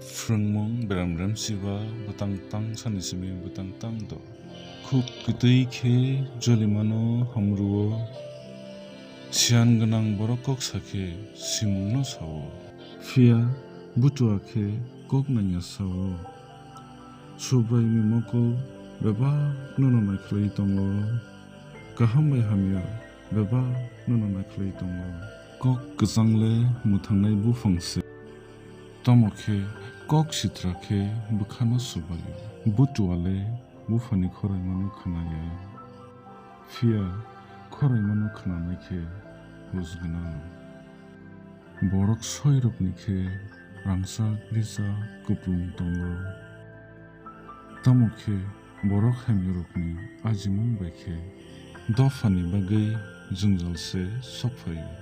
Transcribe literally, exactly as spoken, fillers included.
Phrwngmung berem remsiba bwtang tang sani simi bwtang tang do. Khuk kwtwi khe jolimano hamruo, siyan gwnang borok kok sa khe simungno sao. Phiya butua khe kok nangya sao. Subraiyungni mokol bebak nono naikhlai tongo, kaham bai hamya bebak nono naikhlai tongo. Kok kwchang le mwthangnai buphang se, tamo khe kok sitra khe bwkhano subaio. Butua le buphani khoraimano khnaya, phiya khoraimano khnanai khe hus gwnang. Borok soirokni khe rangchak rijak kupulung tongo, tamo khe borok hamyarokni ajimung bai khe dophani bagwi jwngjal se sok phaio.